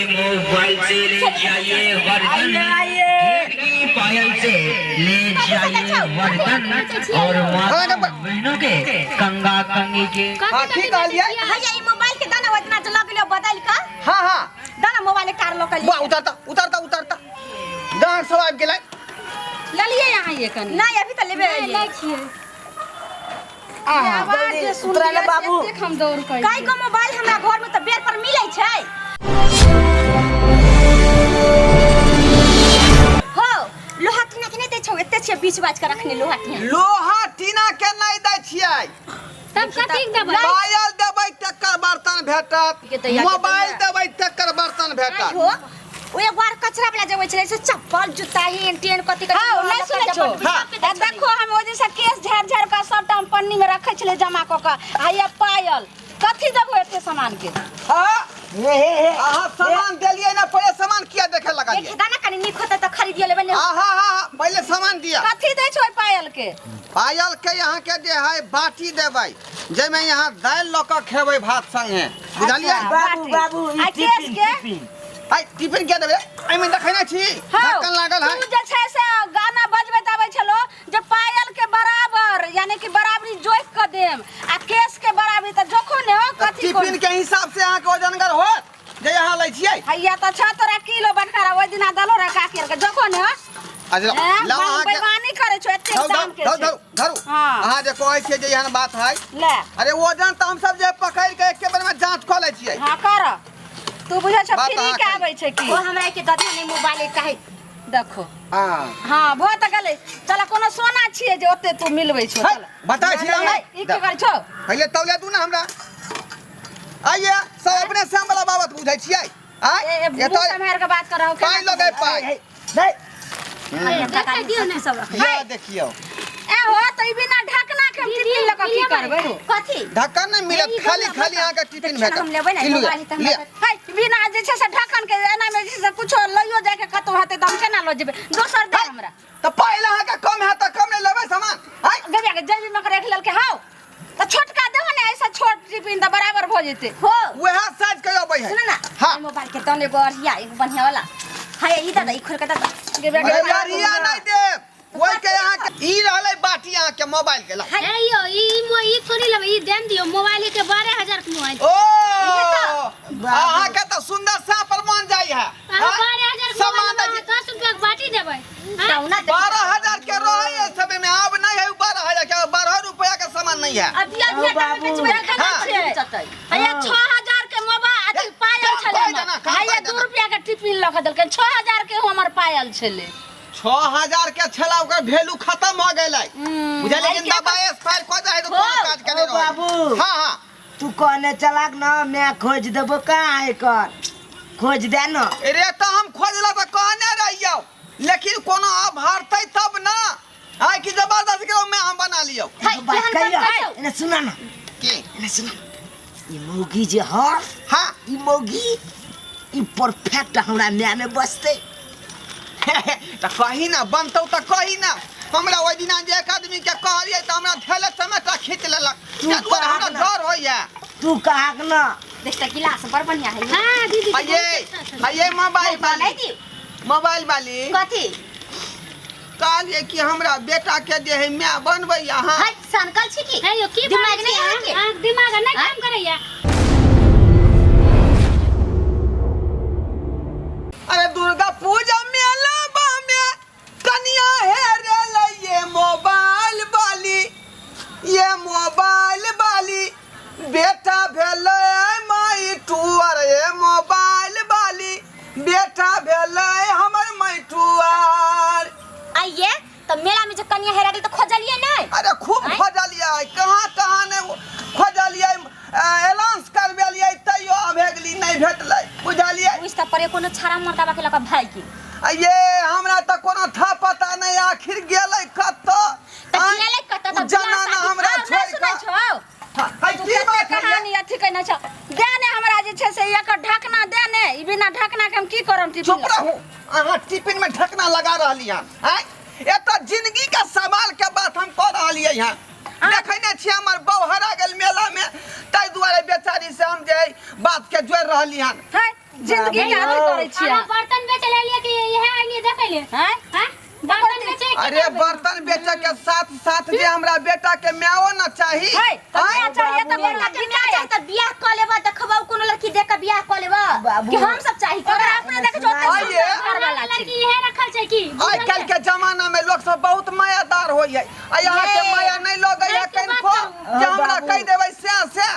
Mobile से ले जाइए बर्तन, की पायल से ले जाइए बर्तन और माता बहनों के कंगा कंगी के। हाँ, की कहलियै? हैया, ई मोबाइल के दाना ओतना जे लगलो बदल का। हाँ हाँ। दाना मोबाइल कार लोकल। वाह, उतरता उतरता उतरता गाँव सब आबि गेलै। ललिए यहाँ ये कनी। नहीं, अभी तो लेबे नहि आइए। लै छियै। आहा। आवाज जे सुन उतरा ले बाबू। एतेक हम दौड़ के कई गो मोबाइल हमरा घर में तो बेर पर मिलै छै हो। लोहा टीना के नहीं दै छौ? एते छियै बीच बाज के रखने लोहा टीना। लोहा टीना के नहि दै छियै। तब कथी के देबै? पायल देबै तकर बर्तन भेटत। के दैया, के मोबाइल दैया। देबै तकर बर्तन भेटत। हो, ओ एक बार कचरा वाला जबै छलै से चप्पल जूता हेन टेन कथी कथी। हाँ, नहीं सुनै छौ? हाँ। आ देखो, हम ओ जैसा केस झाड़ झाड़ के सबटा हम पन्नी में रखै छलै जमा कऽ के। आ ये पायल कथी देबो एते सामान के? हाँ। हे हे हे। अहाँ सामान देलियै ना, पहिले सामान किया देखे लगलियै? देखे दाना, कनी नीक होतै तऽ खरीदियो लेबै ने। आहा हा हा, पहिले सामान दिया। कथी दै छौ ओहि पायल के? पायल के यहाँ के जे है बाटी देबै, जाहिमे यहाँ दालि लऽ कऽ खेबै भात संगे, बुझलियै? अच्छा। बाबू। बाटी। बाबू, ई आ केस टिफिन के? टिफिन। आई टिफिन के देबै? एहिमे देखै नहि छी, हौ, ढक्कन लागल है। तू जे छै से गाना बजबैत आबै छलो जे पायल के बराबर, यानी कि बराबरी जोखि के देम आ केस के बराबरी, तऽ जोखो ने हो तऽ कथी। टिफिन के हिसाब से अहाँके वजनगर होत जे यहाँ लै छियै। हैया तऽ छ तोरा किलो बटखारा ओहि दिना दलो रह काकी आर के, जोखो ने हो। अच्छा। हैं, लाउ अहाँके। बेईमानी करै छो एतेक धरू। दाम के धरू। छै। धरू धरू। हाँ। अहाँ जे कहै छियै जे एहन बात है। ले। अरे, वजन तऽ हमसब जे पकड़ि के एके बेर में जांच कऽ लै छियै। हाँ, कर। तू बुझै छ बात फ्री अहाँ के कही। आबै छै की? ओ हमरा के ददिया नहीं मोबाइल एक है। देखो। आ। हाँ, भऽ तऽ गेलै। चल, कोनो सोना छियै जे ओते तू मिलबै छो? है, चल। बताइ छी हमरा। ई की करै छौ? पहिले तौले दू ने हमरा। आइए सब अपने श्याम वाला बाबत बुझै छियै आइ। ए, ए, मुँह एतऽ सम्हारि के बात करहो। पाइ लगै पाइ। हे, नहीं। देखै दियौ ने। सब रखै। या देखियौ। ए हो, तऽ ई बिना ढकना के हम दीदी, टिफिन लऽ कऽ की ई लेबै। करबै हो? कथी? ढक्कन नहि मिलत, ई खाली गमला खाली अहाँके टिफिन देखियौ ने, भेटत। हम लेबै ने ई लिअ, मोबाइल तऽ हमरा। लिअ। है, बिना जे छै से ढक्कन के एना मे जे छै से कुछो लइयो जाके कतौ हेतै तऽ हम केना लऽ जेबै? दोसर दे हमरा। तऽ पाइ अहाँके कम हैत तऽ कम नहि लेबै सामान आइ। गबिया के जेबी में रख लेलकै। हौ, तऽ छोटका देहो ने, ऐसा छोट टिफिन तऽ बराबर भऽ जेतै। हो। वएह साइज के अबै है। सुन ना। हाँ। ई मोबाइल के तने एगो अढ़िया, एगो बढ़िया वाला है। ई दादा, ई खोल के दादा। गबिया के। अरे, बढ़िया नहि देब ओहि के। अहाँके ई रहलै बाटी अहाँके मोबाइल के, लाउ। हे यौ, ई ई थोड़ी लेबै, ई देन दियौ मोबाइल के। 12,000 के मोबाइल। ओ, अहाँके तऽ सुन्दर सा पर मान जाइ है। अहाँ 12,000 के सामान मोबाइल दै लेबै, छी। अहाँ 10 रुपया के बाटी देबै, हाँ? तौना। 12,000 के रहे है समय में, आब नहीं है 12,000 के, 12 रुपया के सामान नहीं है। अभी अभी ओ बाबू। बेचबै देखै हाँ। छियै? बेचतै। हैया 6,000 के मोबाइल अथी पायल काम छलै कहि हमर। देना, काम हैया कहि 2 देना। रुपया के टिफिन लऽ के देलकै। 6,000 के हमर पायल छलै। 6,000 के छला, ओकर वैल्यू खत्म हो गेलै, बुझलियै? लेकिन दबाई एक्सपायर कऽ जाइ है तऽ कोनो हो। काज के नहि ओ रहै। बाबू। हाँ हाँ। तू कहने चलाक न, मैं खोज देबो। कहाँ है कर, खोज दे न। रे, तऽ हम खोजला तऽ कहने रहियौ, लेकिन कोनो अभारतै तब ना आइ कि जबरदस्ती के मैं हम बना लियौ। है, एगो बात केहन कहियो? बनतै छौ? एने सुना न। की? एने सुना, ई मौगी जे ह, हाँ। ई मौगी ई परफेक्ट हमरा माय में बसतै। तऽ कही ना बनतौ तऽ कही ना हमरा। ओहि दिना जे एक आदमी के कहलियै तऽ हमरा धेले चमेटा खींच लेलक। तू ताहि दुआरे हमरा कहक ना। डर होइया। तू कहाक न। देख तऽ, गिलास बड़ बढ़िया है। हाँ दीदी। आइए आइए, मोबाइल नहीं वाली। दियौ। मोबाइल वाली। कथी? कहलियै कि हमरा बेटा के जे है माय बनबै अहाँ। है, सनकल छी की? हे यौ, की दिमाग बाजै नहीं छी है अहाँ? की? अहाँके दिमाग नहि काम करैया? अरे, दुर्गा पूजा मेला में कनिया हेरे ये मोबाइल वाली, ये मोबाइल वाली, बेटा भेलै माई टुअर, ये मोबाइल वाली, बेटा भेलै हमर माई टुअर। आइए तऽ मेला में जे कनिया हेरा गेल तऽ खोजलियै नहीं? अरे, खूब आँय? खोजलियै, कहाँ कहाँ ने खोजलियै, एलाउंस करबेलियै, तैयो अभेगली नहि भेटलै, बुझलियै? बुझ तऽ परे कोनो छाड़ा मर्दाबा के लऽ कऽ भागि गेल। आ ये हमरा तऽ कोनो था पता नहि, आखिर गेलै कतऽ? तऽ आँय? गेलै कतऽ? तऽ ओ जनाना बियाह शादी हमरा आउ, नहि छोड़ि सुनै कऽ छौ? है, तू की कते बात है? कहानी अथी केने छौ। दे ने हमरा जे छै से एकर ढकना दे ने। ई बिना ढकना के हम की करम टिफिन? चुप रहू अहाँ। टिफिन में ढकना लगा रहली हन आँय? एतऽ जिंदगी के सवाल के बात हम कऽ रहलियै हन। देखै नहि छियै, हमर बहू हरा गेल मेला में, ताहि दुआरे बेचारी से हम जे है बात के जोड़ि रहली हन। है, जिंदगी के अथी करै छियै अहाँ बर्तन बेचे ले लिए कि इहे आइलिए देखै ले हैं हैं बर्तन बेचे की अरे करबै? बर्तन बेचे के साथ साथ जे हमरा बेटा के मायो न चाही है तऽ आँय? माय चाहिए तऽ बेटा बेटा के माय चाही तऽ बियाह कऽ लेबऽ देखबौ कोनो लड़की देख कऽ बियाह कऽ लेबऽ बाबू। कि हम सब चाही ओकरा तोरा अपने देखै छौ ओते आइए। सुन्दर घरवाला अहाँके छै लड़की इहे रखल छै की आइ काल्हि के जमाना में लोग सब बहुत मायादार होइ है आ यहाँ के ये। माया नहीं लगै है आइ के बात कनिको करू। जे हमरा बाबू। कहि देबै से से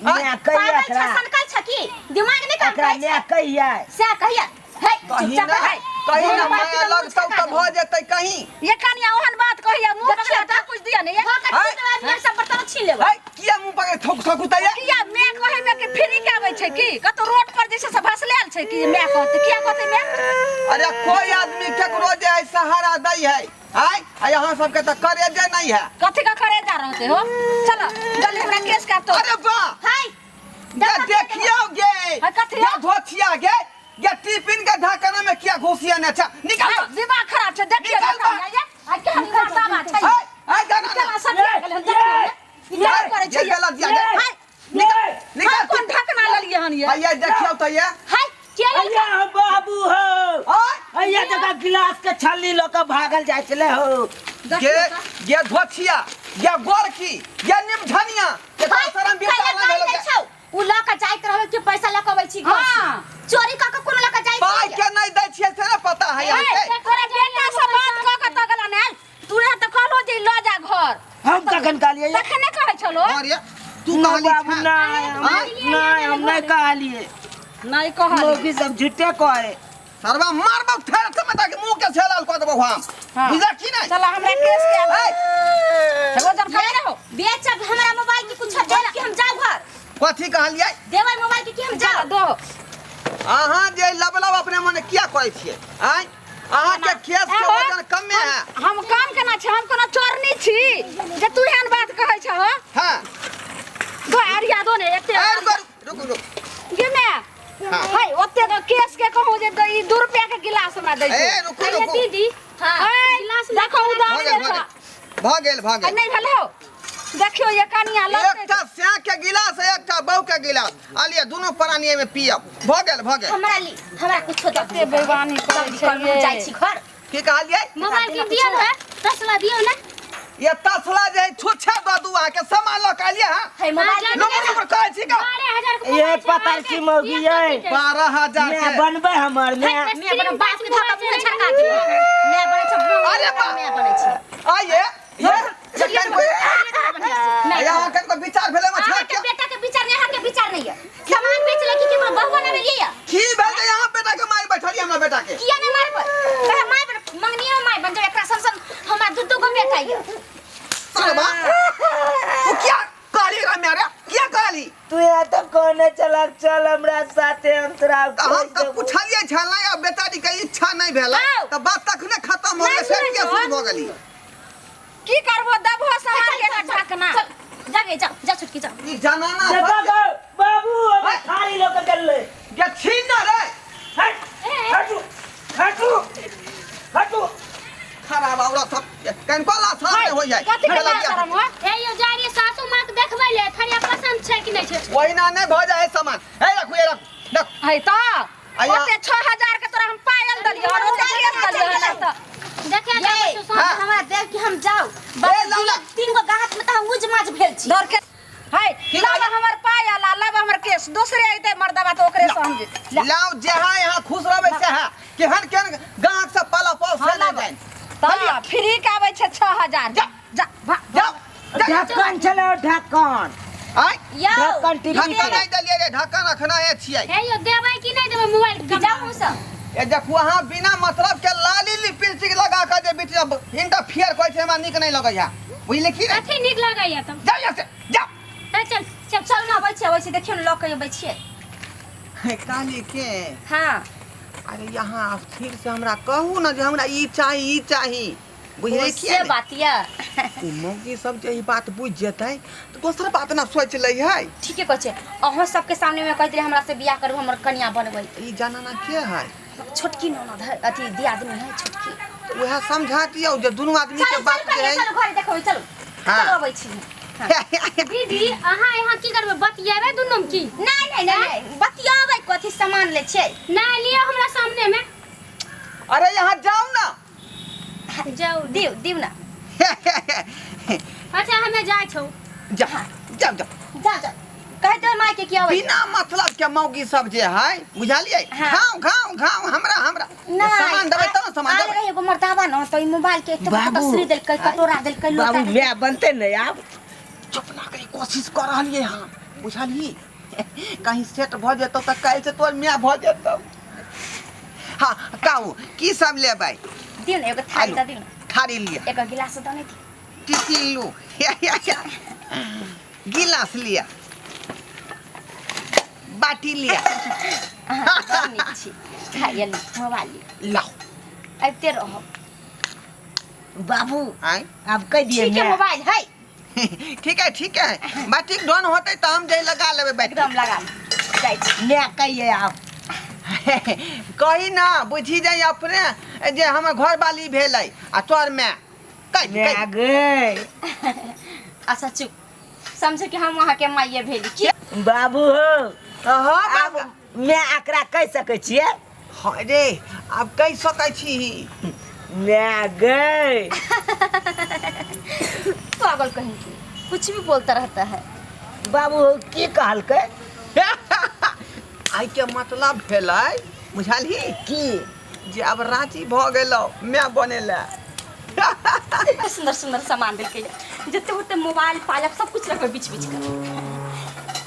मैं कहिया पागल छ एकरा सनकल छ की दिमाग नहीं काम एकरा करै मैं छै कहिया से कहिया हे कहीं चुपचाप ना रह कहीं ना बोल बात माया के मुँह लगतौ छका तऽ देबौ। भऽ जेतै कहीं ये कनिया ओहन बात कहिया मुंह देखियौ पकड़ा तऽ। कुछ दिया ने ये भऽ के आँय? छूट आदमी सब बर्तन छीन लेबै है किया मुंह पकड़ ठोक ठोकुतैया किया मैं कहे में कि फ्री के आबै छै की कतौ रोड पर जे छै से भसलेल छै की मैं कहते किया कहते मैं अरे कोई आदमी केकरो जे है सहारा दै है आय आ यहाँ सबके तऽ करेजे नहीं है कथी का करे जा रहते हो चलो जल्दी हमरा केस काट तो अरे वाह हाय ये देखियो गे हाँ, कथी ये धोथिया गे ये टिफिन के ढाकना में किया घुसिया ने अच्छा निकाल हाय, दिमाग खराब छै देखियो निकाल बा। ये आ केहन करतावा छै हाय हाय जाना केना ना सब गेल हन देखियो ने ई हाय, करै ये छै गलत दिया गे हाय, निकाल निकाल हम कोन ढकना लेलियै हन ये हाय ये देखियो तो ये हाय के अय्या हो बाबू हो आय अय्या देखा गिलास के छल्ली लऽ के भागल जाइ छलै हो गे ये धोथिया ये गोरकी ये निमझनिया ये तो शरम विचार पहिले नहीं कहि भेलो दै गे। छौ उ लऽ कऽ जाइत रहबै कि पैसा लऽ कऽ अबै छी घर से। हाँ। चोरी कऽ कऽ कोनो लऽ कऽ जाइत पाई छियै। के नहीं दै छियै से ने पता है यहाँ के तोरा बेटा से बात कऽ के तगला ने तू रह तऽ कहलो जे लऽ जा घर हम कखन कहलियै तखने कहै छलो और ये तू ना कहली बाबू छा ना नहीं हम नहीं कहलिए नहीं कहलिए मौगी सब झूठे कहे सरवा मारबो फेर से मता के मुंह के छेलाल कऽ देबो हम हाँ। बुझला की नहीं चलो हमरा केस के ए, एगो जन खड़े रहो बेचब हमरा मोबाइल के कुछ देब कि हम जाउ घर कथी कहलियै देबै मोबाइल के कि हम चलो जाउ दो अहाँ जे लबलब अपने मने किया करै छियै आँय अहाँके केस के एहो। वजन कमे है हम काम केना छै हम कोनो चोरनी छी जे तू एहन बात कहै छह हाँ दो अरिया दो ने एते ए, रुको रुको रुको गे मैं हाँ। हाय ओते के केस के कहूँ जे ई 2 रुपया के गिलास हमरा दै छै ए रुको अरे रुको दीदी हाँ हाय गिलास देखो उदार भऽ गेल देखो भऽ गेल भऽ गेल भऽ गेल नहीं भेल हो देखियो ये कनिया लगते एकटा स्या के गिलास आ एकटा बहू के गिलास आ लिअ दुनू प्राणी एहिमे पियब भऽ गेल भऽ गेल हमरा ली हमरा कुछो दे कते बेईमानी करै छै हम ये। जाइ छी घर की कहलियै मोबाइल के दियौ ने तसला दियौ ने ये तसला जे है छुच्छे दऽ दू अहाँके सामान लऽ के एलियै हँ है मोबाइल हाँ, नंबर नंबर कहै छी का 12000 के ये मोबाइल छै, पता की मौगी एक ये। कथी के? 12,000 मैं के बनबै हमर मैं मैं अपना बाप के धक्का मुंह छड़का दे मैं बनै छै अरे बा। मैं बनै छै आइए ये ये कनिको यहाँ कनिको विचार भेलै मछला अहाँके बेटा के विचार नहीं अहाँके विचार नहीं है सामान बेच ले कि केकरो बहू बनावे लिए है की भेल जे यहाँ बेटा के मारि बैठलियै हमरा बेटा के किया नहीं मारबै कहे माय बन मंगनियो माय बन जाओ एकरा सन सन हमरा दू दू गो बेटा ये सरबा तू क्या कहली रे मेरे क्या कहली तू यहाँ तो कोने चलक चल हमरा साथे हम तोरा तऽ हम खोज तऽ देबो। पुछलियै छलै आ बेचारी के इच्छा नहि भेलै आउ। तऽ बात तखने खत्म हो गेलै फेर सुनै किया छहो? शुरू भऽ गेली की करबो दबहो सहार के ना ढकना चल जागे जाओ जा छुटकी जाओ ई जनाना देखो सब गो, बाबू हमर है। थाली लऽ के गेलै के छीन न रे हट हटू हटू हटू खराब औरत सब कनिको ला शरम नहि होइ है कथी के ला शरम हो हे यौ जा रहियै सासू माँ के देखबै ले थरिया पसन्द छै कि नहि छै ओहिना नहि भऽ जाइ है सामान हे रखू हे रखू रखू है तऽ आया। ओते 6000 के तोरा हम पायल देलियै और ओते केस देलियै हन तऽ देखे ये, जाबै छौ हाँ। साँझ हमरा देव कि हम जाउ ए, लाउ, लाउ। तीन गो गाहक में तऽ हम उज माज भेल छी दौड़ के है की लाब कहलियै? हमर पायल आ लाब हमर केस दोसरे अइतै मर्दबा तऽ ओकरे से हम जे लाउ जहाँ यहाँ खुश रहबै सएह केहन केहन गाहक सब पाला पाव से हाँ, नहि लाब। जानि तऽ फ्री के आबै छै 6000 जा। जा भा- जाउ जा। ढक्कन छलै ढक्कन आँय यौ ढक्कन टिपी ढक्कन नहि देलियै रे ढक्कन रखना है छियै हे यौ देबै कि नहि देबै मोबाइल के जाउ हम सब ए देखू अहाँ बिना मतलब के लाली लिपस्टिक लगा के जे बीच में इंटरफियर करै छै हमरा नीक नहि लगैया बुझलियै की नहि कथी नीक लगैया तब जाउ यहाँ से जाउ ए, चल चल चल ना अबै छियै अबै छियै देखियौ ने लऽ के अबै छियै हे, काली के हाँ अरे यहाँ फिर से हमरा कहू ने जे हमरा ई चाही ई चाही बुझलियै ओ की से नहि? बात यऽ ओ मौगी सब जे ई बात बुझि जेतै तऽ दोसर बात ने सोचि लै है ठीके कहै छै अहाँ सबके सामने में कहि देलियै हमरा से बियाह करू हमर कनिया बनबै ई जनाना के है छोटकी ननद है अथी दियादनी है छोटकी तऽ उएह समझा दियौ जे दुनू आदमी चलू के चलू बात जे कनिया है चलू घरे देखबै चलू हाँ। चलू अबै छी दीदी अहाँ यहाँ की करबै बतियाबै दुनू में की नहीं नहीं नहीं बतियाबै कथी सामान ले छियै नहीं लियो हमरा सामने में अरे यहाँ जाओ ना जाओ दिउ दिउ ना अच्छा हमें जाय छौ जा जाओ जाओ जा जा कह दे माय के की आबै बिना मतलब के मौगी सब जे है बुझलियै हाँ। खाओ खाओ खाओ हमरा हमरा सामान देबै तब ने सामान आयल देबै रहे एगो मर्दाबा न तो ई मोबाइल के एक बाबू। तस्वीर देलकै कटोरा देलकै लोटा बाबू देलकै। मैं बनते नहीं आब चुप ना करी कोशिश कर रहलियै हँ बुझलियै कहीं सेट भऽ जेतौ तऽ काल्हि से तोर माय भऽ जेतौ हाँ कहू की सब लेबै दियौ ने एगो थारी दऽ दियौ ने थारी लिअ एगो गिलास दऽ ने दियौ टिफिन लू गिलास लिअ बाटी लिअ अहाँ बड़ नीक छी खाइए ली मोबाइल ली लाओ अबिते रहब बाबू आय आब कह दिए ठीक है मैं मोबाइल है ठीक है ठीक है बाटी डन होतै तऽ हम जे लगा लेबै बैटरी एकदम लगा ली जाइ छी मैं कहिए आब कही ना बुझी जाइ अपने जे हमर घरवाली भेलै आ तोहर माय कहि मैं कहि गए अच्छा चुप समझो कि हम अहाँके माइये भेली की बाबू हो हाँ आब बाबू मैं एकरा कहि सकै छियै हाँ रे आब कहि सकै छी मैं गए पागल कहीं की कुछ भी बोलता रहता है बाबू हो की कहलकै आइ के मतलब भेलै बुझलही की जे आब राँची भऽ गेलौ माय बने लए सुंदर सुंदर सामान देलकै जते होते मोबाइल पालक सब कुछ रखबै बीच बीच के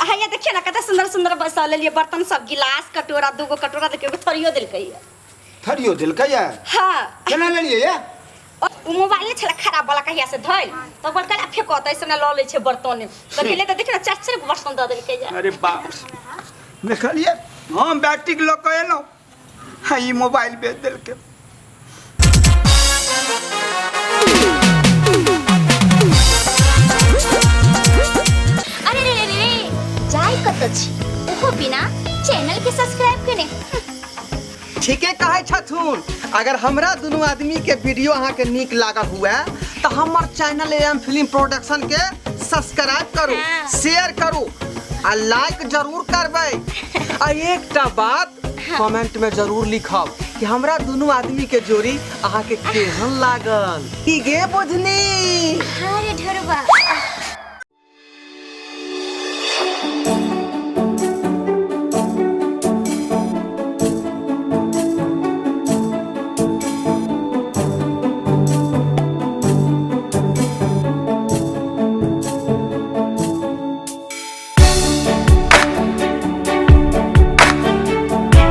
अहाँ ये देखिए ना कते सुंदर सुंदर बसा लेलिए बर्तन सब गिलास कटोरा दूगो कटोरा देखिए एगो थरियो देलकै थरियो देलकै ये हाँ केना लेलियै ये ओ मोबाइले छला खराब वाला कहिया से धइल तो बोल कला फेंको त ऐसे लऽ लै छै बर्तन तो गेलै तऽ देखिए ना चार चार गो बर्तन दऽ देलकै ये अरे बाप रे। देखलियै हम बैटरी लऽ कऽ एलहुँ हाँ ई मोबाइल बेच देलकै अरे रे रे रे जाय कतऽ छी ओहो बिना चैनल के सब्सक्राइब केने ठीके कहै छथुन अगर हमरा दुनू आदमी के वीडियो अहाँके नीक लागल हुए तऽ हमर चैनल एम फिल्म प्रोडक्शन के सब्सक्राइब करू हाँ। शेयर करू आ लाइक जरूर करबै आ एकटा बात कमेंट में जरूर लिखब कि हमरा दुनू आदमी के जोड़ी अहाँके केहन लागल की गे बुझनी हाँ रे ढोरबा।